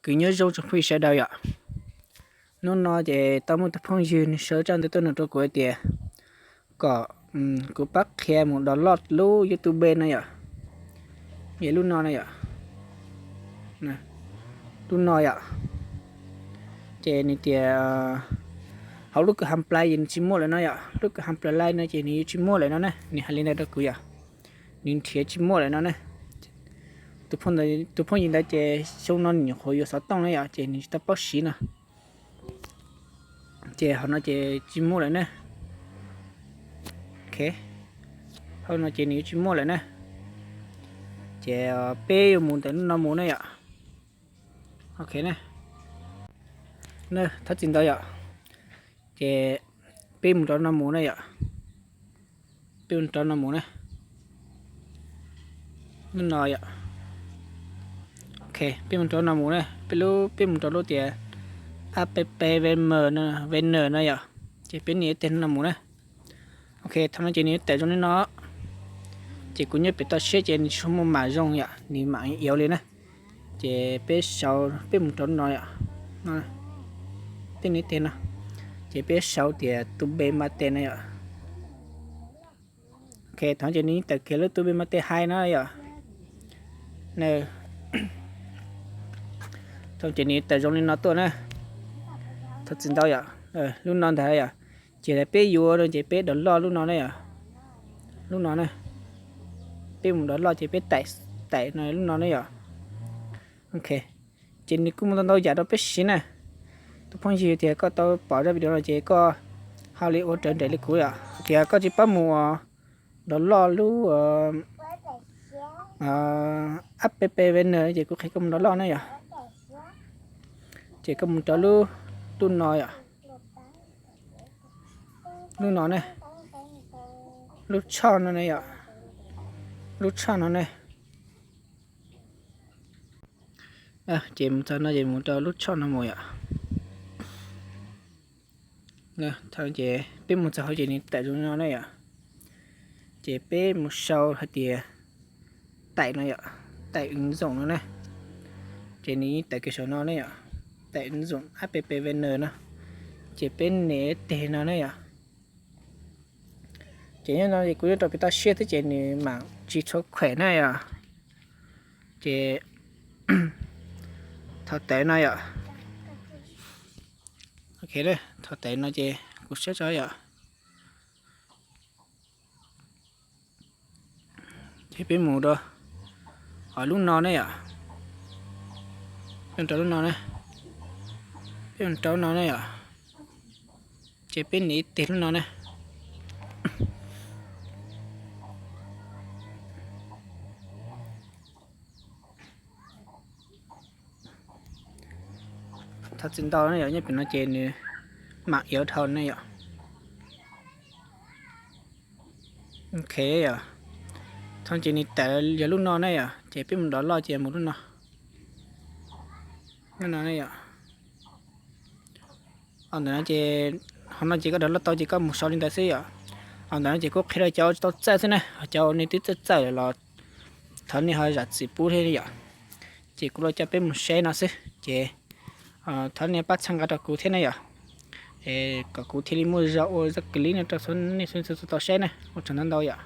Kuv nyob zoo tsoom phooj ywg sawv daws yom. Hnub no ces tau muaj tus phooj ywg nws sau tsaj ntawv tuaj nug rau kuv hais tias kom kuv pab qhia mus download lub YouTube no yom. Yog lub no na yom. Lub no yom. Ces nws tias hauv lub kawm ha plai ces nws tsis muaj lawm no yom, lub kawm ha plai no ces nws yuav tsis muaj lawm no na, nws hais li ntawd rau kuv yom. Nws nrhiav tsis muaj lawm no na. Tus phooj ywg ntawd ces xyoo no nws nyuam qhuav yuav xov tooj na yom, ces nws tsis tau paub siv no. Ces hauv no ces tsis muaj lawm na. Hauv no ces nws yuav tsis muaj lawm na. Ces peb yuav mus ntawm lub no mus na yom. Ok na. Thov txim ntau yom. Ces peb mus rau no mus na yom. Peb mus rau no mus na. Lub no yom. Ok, peb mus rau no mus na, peb lub, peb mus rau lub tias app vn, vn no yom. Ces peb nias ib teg no mus na. Ok, thaum no ces nws tawm zoo li no. Ces kuv nyob pem toj siab ces nws tsis muaj mam zoo yom, nws mam iauv li na. Ces peb sau, peb mus rau no yom. Peb nias ib teg no. Ces peb sau tias tu npe ma tes no yom. Ok, thaum ces nws tawm kiag lub tu npe ma tes hais no yom. Thaum ces nws tawm zoo li no tuaj na. Thov txim ntau yom. Lub no ntag yom. Ces peb yuav no ces peb download lub no na yom. Lub no na. Peb mus download ces peb taim, taim no lub no na yom. Ok. Ces nws kuj muaj ntau ntau yam rau peb siv na. Tus phooj ywg tias koj tau pom zaj video no ces koj ho li ua raws nraim li kuv yom. Tias koj tsis paub mus download lub app vn ces kuv qhia koj mus download na yom. Ces koj mus rau lub, lub no yom. Lub no ne, lub tshoj no ne yom, lub tshoj no ne. Ces mus txog no ces mus rau lub tshoj no mus yom. Ces peb mus txog hauv ces nws tawm zoo no ne yom. Ces peb mus sau hais tias taim no yom, taim ứng dụng no ne. Ces nws tawm kiag saum no ne yom, taim ứng dụng app vn no. Ces peb nias teg no ne yom. Ces nyob no ces kuv nyob rau pem toj siab thiab ces nws mam tsis tshua khuem na yom. Ces thov tawm no yom. Ok, thov tawm no ces kuv saib tso yom. Ces peb mus rau lub no ne yom. Peb mus rau lub no ne. Peb mus rau lub no ne yom. Ces peb nias ib teg lub no ne. Thov txim ntau ne yom, nyob pem no ces nws mam iauv dhau ne yom. Ok yom. Thov ces nws tawm yog lub no ne yom, ces peb mus download ces mus lub no. Lub no ne yom. Ntawm no ces, hauv no ces koj download tau ces koj mus sau li ntawd xwb yom. Ntawm no ces kuv qhia rau cov tsis tau txawj xwb na, cov uas nej twb txawj txawj lawm los thov nej ho zam txim pub thiab yom. Ces kuv los coj peb mus saib no xwb ces thov nej pab txhawb nqa rau kuv thiab ne yom, es kom kuv thiaj li muaj zog ua zaj clip no rau nej txhua tus tau saib na. Ua tsaug ntau ntau yom.